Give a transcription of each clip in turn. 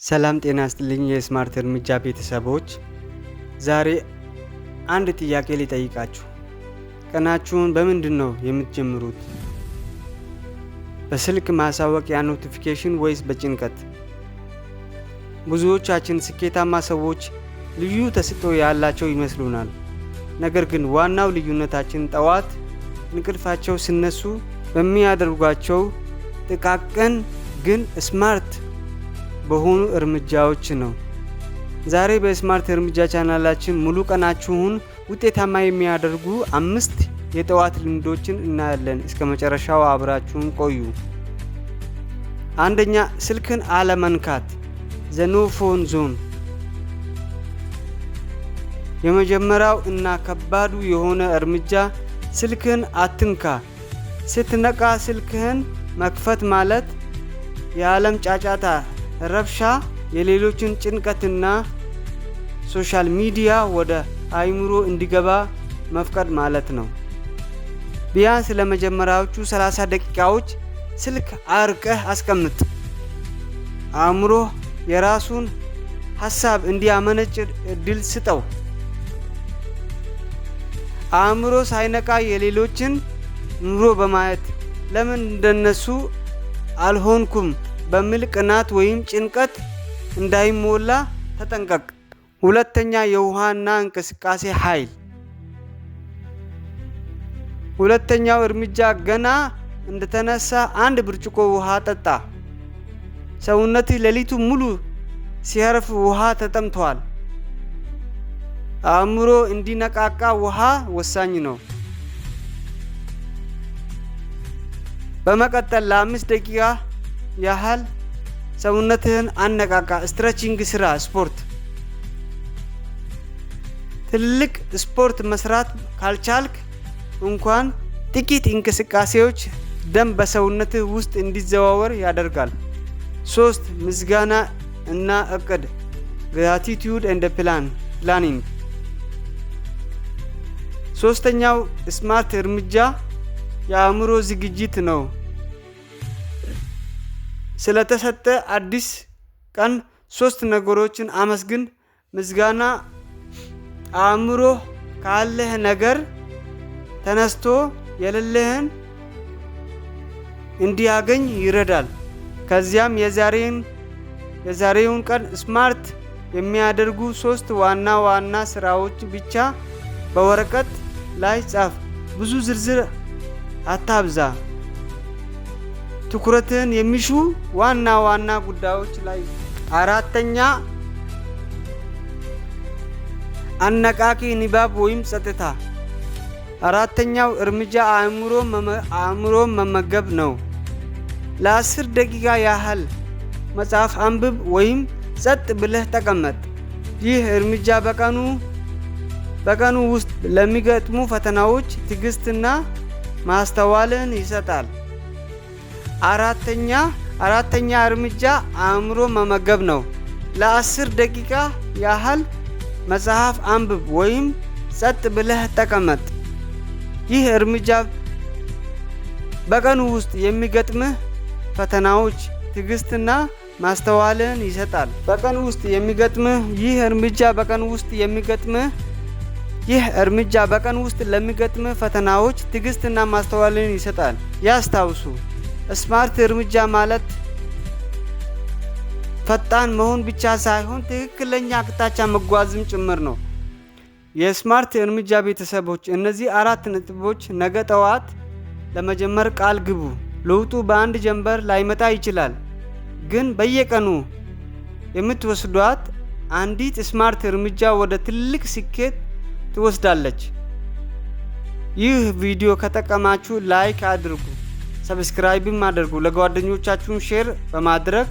ሰላም ጤና ይስጥልኝ የ Smart እርምጃ ቤተሰቦች፣ ዛሬ አንድ ጥያቄ ልጠይቃችሁ። ቀናችሁን በምንድን ነው የምትጀምሩት? በስልክ ማሳወቂያ notification ወይስ በጭንቀት? ብዙዎቻችን ስኬታማ ሰዎች ልዩ ተሰጥኦ ያላቸው ይመስሉናል። ነገር ግን ዋናው ልዩነታችን ጠዋት እንቅልፋቸው ሲነሱ በሚያደርጓቸው ጥቃቅን ግን smart በሆኑ እርምጃዎች ነው። ዛሬ በ Smart እርምጃ ቻናላችን ሙሉ ቀናችሁን ውጤታማ የሚያደርጉ አምስት የጠዋት ልምዶችን እናያለን። እስከ መጨረሻው አብራችሁን ቆዩ። አንደኛ፣ ስልክን አለመንካት፣ the no phone zone። የመጀመሪያው እና ከባዱ የሆነ እርምጃ ስልክህን አትንካ። ስትነቃ ስልክህን መክፈት ማለት የዓለም ጫጫታ፣ ረብሻ፣ የሌሎችን ጭንቀትና social media ወደ አእምሮ እንዲገባ መፍቀድ ማለት ነው። ቢያንስ ለመጀመሪያዎቹ 30 ደቂቃዎች ስልክ አርቀህ አስቀምጥ። አእምሮህ የራሱን ሀሳብ እንዲያመነጭ እድል ስጠው። አእምሮ ሳይነቃ የሌሎችን ኑሮ በማየት ለምን እንደነሱ አልሆንኩም በሚል ቅናት ወይም ጭንቀት እንዳይሞላ ተጠንቀቅ። ሁለተኛ፣ የውሃና እንቅስቃሴ ኃይል። ሁለተኛው እርምጃ ገና እንደተነሳ አንድ ብርጭቆ ውሃ ጠጣ። ሰውነትህ ሌሊቱ ሙሉ ሲያርፍ ውሃ ተጠምቷል። አእምሮ እንዲነቃቃ ውሃ ወሳኝ ነው። በመቀጠል ለ5 ደቂቃ ያህል ሰውነትህን አነቃቃ። Stretching ስራ፣ ስፖርት። ትልቅ ስፖርት መስራት ካልቻልክ እንኳን ጥቂት እንቅስቃሴዎች ደም በሰውነትህ ውስጥ እንዲዘዋወር ያደርጋል። ሶስት፣ ምስጋና እና እቅድ፣ gratitude and planning። ሶስተኛው smart እርምጃ የአእምሮ ዝግጅት ነው። ስለተሰጠ አዲስ ቀን ሶስት ነገሮችን አመስግን። ምስጋና አእምሮህ ካለህ ነገር ተነስቶ የሌለህን እንዲያገኝ ይረዳል። ከዚያም የዛሬውን ቀን smart የሚያደርጉ ሶስት ዋና ዋና ስራዎች ብቻ በወረቀት ላይ ጻፍ። ብዙ ዝርዝር አታብዛ። ትኩረትህን የሚሹ ዋና ዋና ጉዳዮች ላይ። አራተኛ፣ አነቃቂ ንባብ ወይም ጸጥታ። አራተኛው እርምጃ አእምሮን መመገብ ነው። ለ10 ደቂቃ ያህል መጽሐፍ አንብብ ወይም ጸጥ ብለህ ተቀመጥ። ይህ እርምጃ በቀኑ ውስጥ ለሚገጥሙ ፈተናዎች ትዕግስትና ማስተዋልን ይሰጣል። አራተኛ እርምጃ አእምሮ መመገብ ነው። ለ10 ደቂቃ ያህል መጽሐፍ አንብብ ወይም ጸጥ ብለህ ተቀመጥ። ይህ እርምጃ በቀኑ ውስጥ የሚገጥምህ ፈተናዎች ትዕግስትና ማስተዋልን ይሰጣል። በቀን ውስጥ የሚገጥምህ ይህ እርምጃ በቀን ውስጥ የሚገጥምህ ይህ እርምጃ በቀን ውስጥ ለሚገጥምህ ፈተናዎች ትዕግስትና ማስተዋልን ይሰጣል። ያስታውሱ፣ smart እርምጃ ማለት ፈጣን መሆን ብቻ ሳይሆን ትክክለኛ አቅጣጫ መጓዝም ጭምር ነው። የ Smart እርምጃ ቤተሰቦች፣ እነዚህ አራት ነጥቦች ነገ ጠዋት ለመጀመር ቃል ግቡ። ለውጡ በአንድ ጀንበር ላይመጣ ይችላል፣ ግን በየቀኑ የምትወስዷት አንዲት smart እርምጃ ወደ ትልቅ ስኬት ትወስዳለች። ይህ ቪዲዮ ከጠቀማችሁ like አድርጉ፣ subscribe ም አድርጉ፣ ለጓደኞቻችሁም share በማድረግ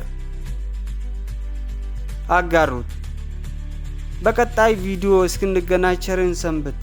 አጋሩት። በቀጣይ ቪዲዮ እስክንገናኝ ቸር እንሰንብት።